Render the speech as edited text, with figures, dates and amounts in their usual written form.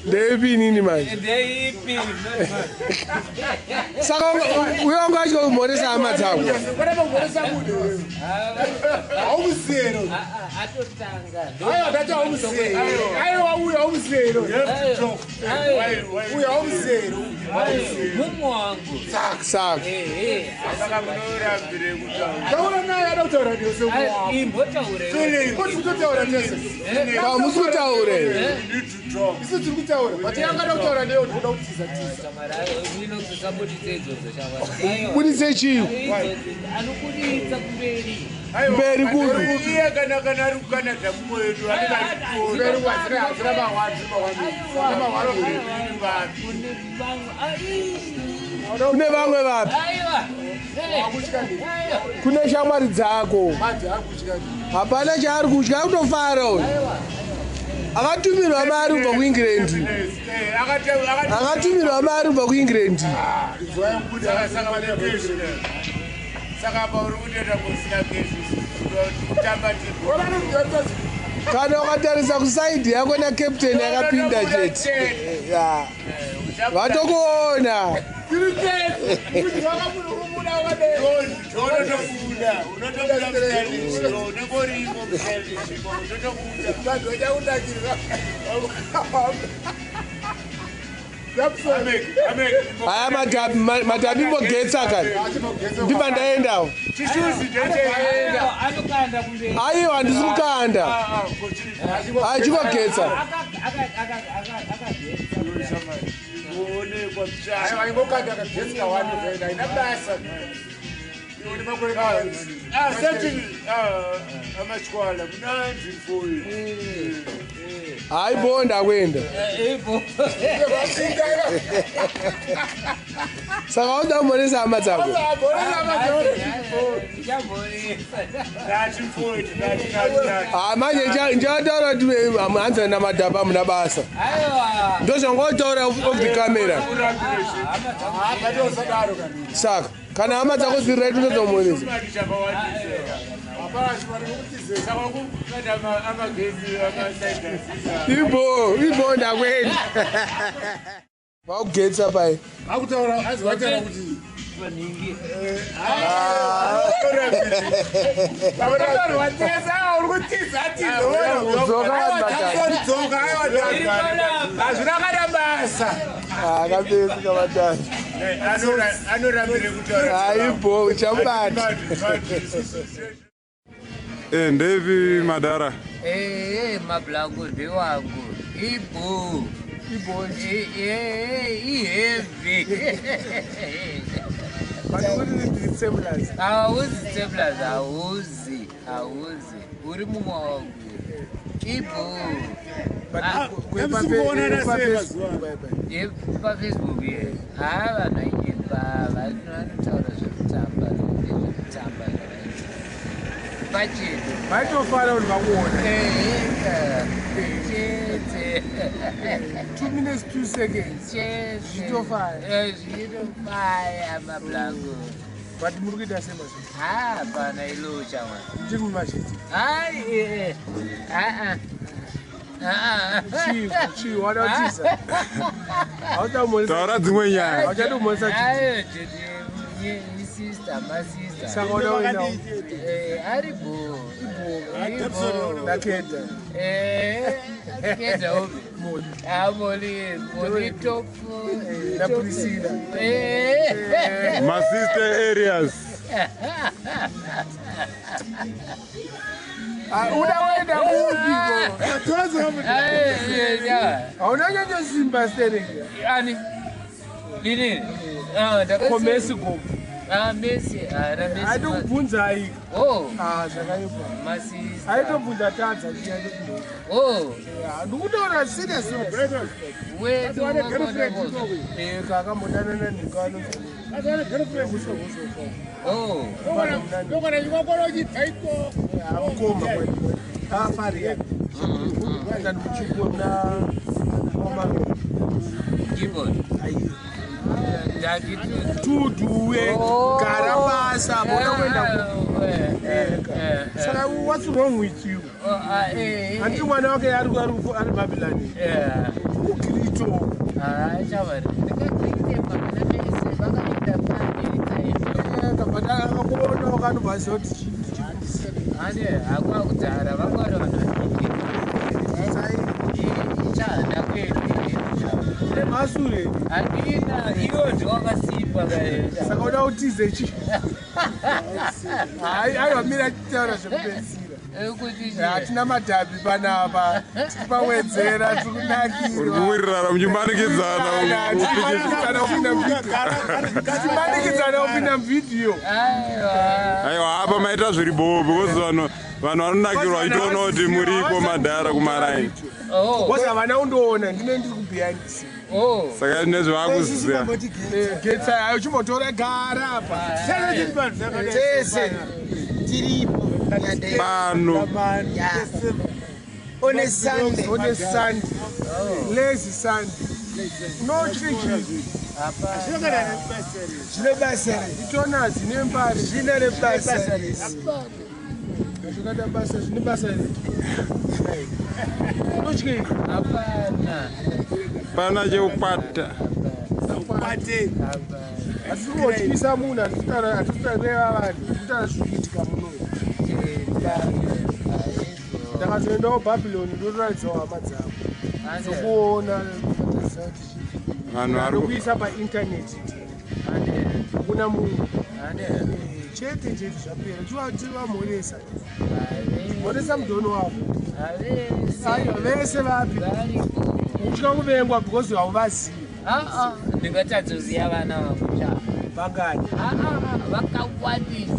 Ndeipi inini manje? Ndeipi? Saka uyo wanga achika kumhoresa hama dzako. Haumuzero. Atotanga. Aiwa tati haumuzero. Aiwa uyu haumuzero. Uyu haumuzero. Mumwe wangu. Saka Saka munorambire kutaura. Taura naye ada kutaura newe semumwe wako. Imbotaure. Koti kutotaura tese. hamusi kutaure. You need to talk. Isu tiri kutaura. But yanga ada kutaura newe tinoda kutiza tiza. Usabuditse idzodzo shamwari. Buditse chii? Anokuditsa kumberi. Mberi kupi? Iye kana ari kuCanada mumwe wedu anenge achikuona. Mberi kwazira hazira mahwani mahwani. Mahwani. Kune vamwe. Ai. Kune vamwe vapi? Aiwa. Kune shamwari dzako. Manje ari kutya ndi. Hapana chaari kutya, kutofara uyu. Akatumirwa mari kubva kuEngland. Eh, Akatumirwa mari kubva kuEngland. Inzwa yangu Saka pane keshi. Saka apa uri kutoita kusina keshi. Kutamba tibho. Kana ukatarisa kusaidhi yako nacaptain yakapinda chete. Ya. Vatokuona. Unotobuda, unotobuda muselishiko, unenge urimo muselishiko, unotobuda. Vanhu vachakunakirira. Amek, amek. Haya madhabi, madhabi imbogetsa kani. Ndibva ndaendawo. Chishuzi chete. Anokanda kumberi. Aiwa handisi kukanda. Achikogetsa. Akagetsa. Kuonekwa mchana. Aiwa ingokanda kagetsi wani zvaenda ina basa. Iwe une makore Ah, sethi ah amachwala mnandi mfoyi. Hayi bo ndakuenda. Ibo. Saka uda kumhoresa hama dzako. Ndichamhoresa. Nathi mfoyi, nathi nathi nathi. Ah manje ndichataura kuti hanzi namadhabi hamuna basa. Aiwa. Ndozvangotaura off the camera. Urambire Usadaro kani. Saka kana hama dzako dziri right unodzomhoresa. mali chakawandisa. Hapana chimari kutize. Saka kukanda amagezi amasaidasisa. Ibo, ibo ndakuenda. Vakugetsa pai. Akutaura azi vataura kuti Maningi. Vataura tese uri kutiza tiza. Kudzoka vanhu Dzoka aiwa Iri panapa. hazvina kana basa. Akapesi kamatatu. Anorambire kutaura. Haibo, uchamubata. Eh, ndevi madara. Eh, mablango ndewangu. Ibo. Ibo. Eh, iheavy. But Hauzi Teblas, hauzi, hauzi. Uri mumwe wangu. Ibo. PaFacebook ye. Ha vanhu vainyepa, vanhu vanotaura zvekutamba, zvekutamba zvavaita. Pachete. Vaitofara kuti vakuona. Eh, chete. 2 minutes 2 seconds. Chete. Zvichitofaya. Eh, zvichitofaya mablango. But muri kuita sei mazviti? Ha, pana ilucha mwana. Muchiri mumazviti. Hayi, eh, ah, ah. Ah, ah. Chii, chii, wada kutiza. Haucha kumhoresa. Taura dzimwe nyaya. Hauchadi kumhoresa chii. Ayo, tete, isister, masista. Saka uda kuenda. Eh, ari bo. Ibo. Ndakeda. Eh, keda upi? Moli. Ah, moli, moli top. NaPriscilla. Eh. Masiste areas. Ah, uda kuenda kupi ko? Eh, yeah. Hauna nyanyosimba stereki. Ani? Nini? Ah, ndakasi. Ko Messi go. Ah, Messi, ah, na Messi. Aitokubvunzai. Oh, Ah, zvakaipa. masista. Aitobvunza tadza chiya ndikundo. Oh, Ndikutaura serious. wedu wakona. Eh, kakambodanana nekano. Oh. Ndokana chikokoro chibva ikoko. Mukoma afari yake. Kana muchikuwa na mama. Keyboard. Ndakiti. Tuduwe gara basa bona kuenda. Saka what's wrong with you? Oh, ah, eh. Anti mwana wake ari Babylon. Yeah. Kukirito. Chavare ndikaite vana vese vakaenda kuAmerica izvo. Kabata akakuona wakanobva aziva kuti chii. Ane hakwa kudhara vanga vari vanhu vadiki. Ichahana kwedu. Masure. Handina iwo ndiwakasimba. Saka uda utize chi? Hai, aiwa mira titaura zvekupedzisira. Hatina madhabhi panapa. Tiri pawedzera, tiri Uri kunakirwa. kuwirirana muchimanikidzana. Tichimanikidzana kupinda muvidhiyo. Tichimanikidzana kupinda muvidhiyo. Aiwa. Aiwa, apa maita zviri bho because vanhu vanonakirwa vachitoona kuti muriko madhara kumaraini. Oh. Because havana kundoona, ndine ndiri kubehind the scene. Oh. Saka nezvavakuziva. Getsa ayo chimbotora gara apa. Tese tiripo nyanda. Pano. On a Sunday. On a Sunday. Lazy Sunday. No chii. Zvine basa rei? Itona dzine mbari. Zvine nebasa rei? Zvakada basa, zvine basa rei? Unotyei? Hapana. Pana cheukwata. Hatisi kungotyisa munhu, hatisikureva vanhu, tiri zviri kuitika muno. Ndakazoendawo Bhabhiloni ndotoratidzawo hama dzavo. Dzokuona Vanhu vari ku- ndokuisa paintaneti hakuna munhu. Chete chete zvapera. Chivamhoresa. Mhoresa mudhono wavo. Aiwa vese vapi. Utya kuvengwa because hauvazivi. Ndingatadzoziya vana vangu cha. Vangani? Vakawandisa.